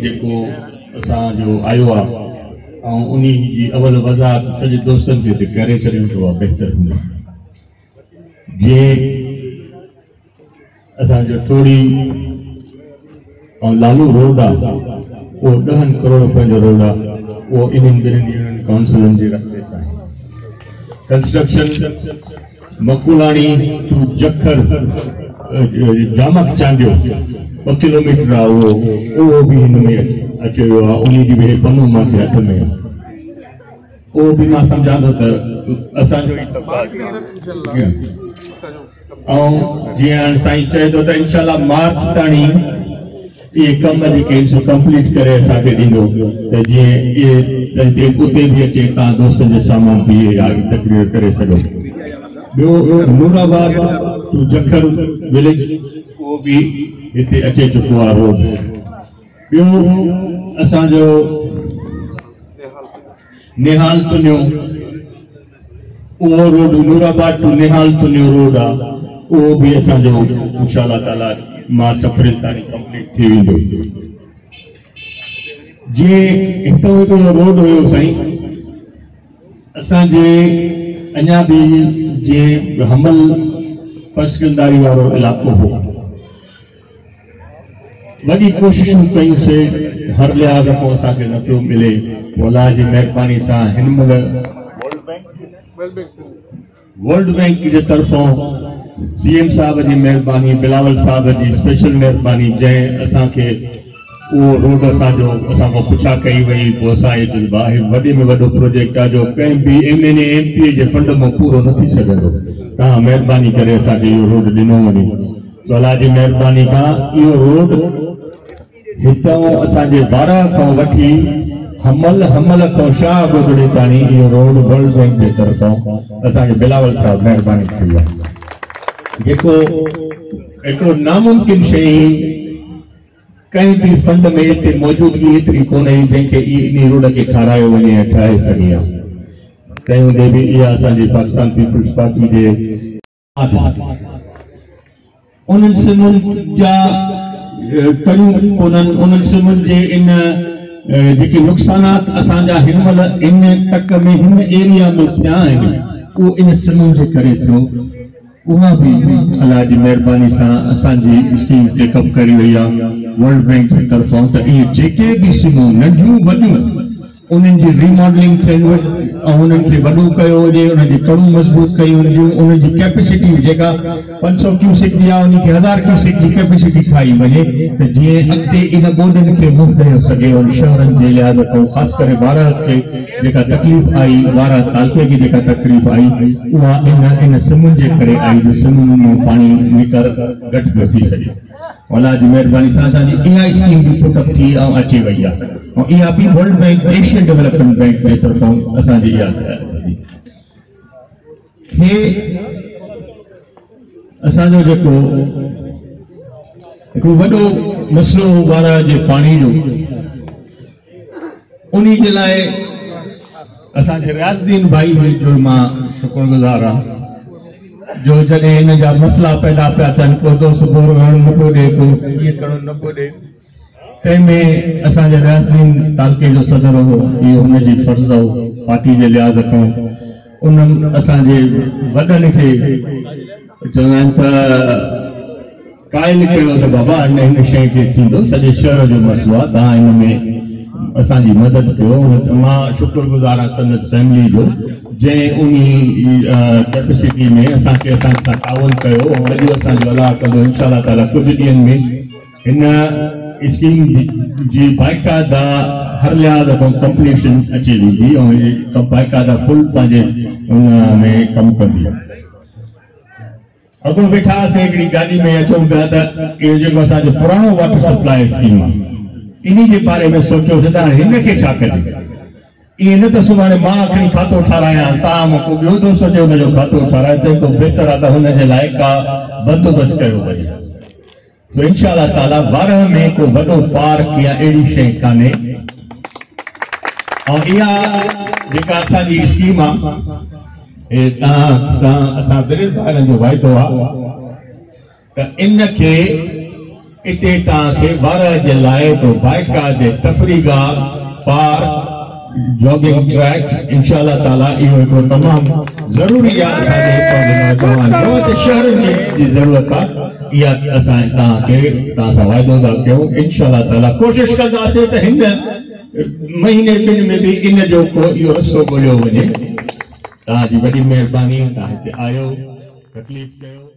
جيڪو اسان جو آيو آ ۽ انهي جي اول وضاحت سڄي دوستن کي هتي ڪري ڇڏيون ته اها بهتر هوندي. جيئن اسان جو ٽوڙي ۽ لالو روڊ آ اهو ڏهن ڪروڙ روپين جو روڊ آ اهو انهن ٻنهين يونين ڪائونسلن جي رستي سان آهي. ڪنسٽرڪشن مڪولاڻي ٽو جکر جامڪ چانڊيو ٻه ڪلوميٽر آ اهو اهو به هن ۾ اچي ويو آ انهي جي به هي پنو مان کي هٿ ۾ آ اهو به مان سمجهان ٿو ته اسان جو ئي ۽ جيئن هاڻي سائين چئي ٿو ته انشاء الله مارچ تاڻي اهي ڪم جيڪي آهن سو ڪمپليٽ ڪري اسان کي ڏيندو ته جيئن اهي اتي به اچي توهان دوستن جي سامهون بيهي اها تقرير ڪري سگهون. ٻيو نور آباد ٽو جکر وليج اهو به هتي اچي چڪو آهي روڊ. ٻيو اسان جو نهال تنيو اهو road Noorabad to Nihal Tunio road آ اهو به اسان جو انشاء الله تعالي مارچ اپريل تائين ڪمپليٽ ٿي ويندو. جيئن هتان هڪڙو روڊ هيو سائين اسان جي اڃا به جيئن حمل پسگردائي وارو علائقو هو. وڏي ڪوششون ڪيون سي هر لحاظ کان اسان کي نه پيو ملي پوء الله جي مهرباني سان هن مهل ورلڊ بئنڪ جي طرفون سي ايم صاحب جي مهرباني بلاول صاحب جي اسپيشل مهرباني جنهن اسان کي اهو روڊ اسان جو اسان کان پڇا ڪئي وئي پوء اسان اهي چيو ڀاء هي وڏي ۾ وڏو پروجيڪٽ آهي جو ڪنهن به M N A M P A جي فنڊ مان پورو نه ٿي سگهندو توهان مهرباني ڪري اسان کي اهو روڊ ڏنو وڃي. سو الله جي مهرباني کان اهو روڊ هتئون اسان جي بارهه کان وٺي حمل، حمل کان شاهه گودڙي تاڻي اهو روڊ ورلڊ بئنڪ جي طرفان اسان کي بلاول صاحب مهرباني ڪئي آهي جيڪو هڪڙو ناممڪن شيء هئي ڪنهن به فنڊ ۾ اتي موجودگي ايتري ڪونه هئي جنهن کي انهي روڊ کي ٺارايو وڃي ۽ ٺاهي سگهي ها تنهن هوندي به اها اسان جي پاڪستان پيپلز پارٽي جي انهن سمن جا ڪڙيون ڪونهن، انهن سمن جي ان جيڪي نقصانات اسان جا هن مهل هن تڪ ۾ هن ايريا ۾ ٿيا آهن اهو ان سمن جي ڪري ٿيو، اها به الله جي مهرباني سان اسان جي اسڪيم ٽيڪ اپ ڪري وئي آهي ورلڊ بئنڪ جي طرفان ته اهي جيڪي به سمون ننڍيون وڏيون انهن جي ري ماڊلنگ ٿيل ۽ انهن کي وڏو ڪيو وڃي، انهن جي ڪڙون مضبوط ڪيون وڃن، انهن جي ڪيپيسٽي جيڪا 500 ڪيوسڪ جي آهي انهي کي 1000 ڪيوسڪ جي ڪيپيسٽي ٺاهي وڃي ته جيئن اڳتي ان ٻوڏن کي منهن ڏئي سگهي ۽ شهرن جي لحاظ کان خاص ڪري وارهه کي جيڪا تڪليف آئي وارهه تعلقي کي جيڪا تڪليف آئي اها ان ان سمن جي ڪري آئي جو سمن مان پاڻي نيڪر گهٽ پيو ٿي سگهي. الله جي مهرباني سان اسان جي اها اسڪيم به پٽ اپ ٿي ۽ اچي وئي آهي ۽ اها به world bank Asian development bank جي طرفان اسان جي اها هي اسان جو جيڪو هڪڙو وڏو مسئلو هو وارهه جي پاڻي جو انهي جي لاء اسان جي رياض الدين ڀائي جو مان شڪر گذار آهيان جو جڏهن هن جا مسئلا پيدا پيا ٿين ڪو دوست بور هڻڻ نه پيو ڏي ڪو ائين ڪرڻ نه پيو ڏي تنهن ۾ اسان جي رياض الدين تعلقي جو صدر هو اهو هن جي فرض هو پارٽي جي لحاظ کان ان اسان جي وڏن کي چوندا آهن ته قائل ڪيو ته بابا هن هن شيء کي ٿيندو سڄي شهر جو مسئلو آهي توهان هن ۾ اسان جي مدد ڪيو مان شڪر گذار آهيان سندس فيملي جو جنهن انهي ڪيپسٽي ۾ اسان کي اسان سان تعاون ڪيو ۽ اڄ اسان جو الله ڪندو انشاء الله تعالي ڪجهه ڏينهن ۾ هن اسڪيم جي باقاعده هر لحاظ کان ڪمپليشن اچي ويندي ۽ باقاعده فل پنهنجي ان ۾ ڪم ڪندي. اڳو ويٺا هئاسين هڪڙي گاڏي ۾ اچون پيا ته اهو جيڪو اسان جو پراڻو واٽر سپلاء اسڪيم آهي انهي جي باري ۾ سوچيوسين ته هاڻي هن کي ڇا ڪجي ائين نه ته سڀاڻي مان کڻي کاتو ٺارايان تان مان ڪو ٻيو دوست اچي ان جو کاتو ٺاراهي تنهن کان بهتر آهي ته هن جي لاء ڪا بندوبست ڪيو وڃي. سو انشاء الله تعالي وارهه ۾ ڪو وڏو پارڪ يا اهڙي شيء ڪانهي ۽ اها جيڪا اسان جي اسڪيم آ هي توهان سان اسان ٻنهين ڀائرن جو واعدو آ ته ان کي اتي توهان کي وارهه جي لاء هڪڙو باقاعدي تفريحگاهه، پارڪ، جاگنگ ٽريڪس انشاء الله تعالي اهو هڪڙو تمام ضروري آهي اسان جي هتان جي نوجوان نوجوان شهرن جي ضرورت آهي اها اسان توهان کي توهان سان واعدو ٿا ڪيون انشاء الله تعالي ڪوشش ڪنداسين ته هن مهيني ٻن ۾ به ان جو ڪو اهو رستو ڳوليو وڃي. توهان جي وڏي مهرباني توهان هتي آيو تڪليف ڪيو.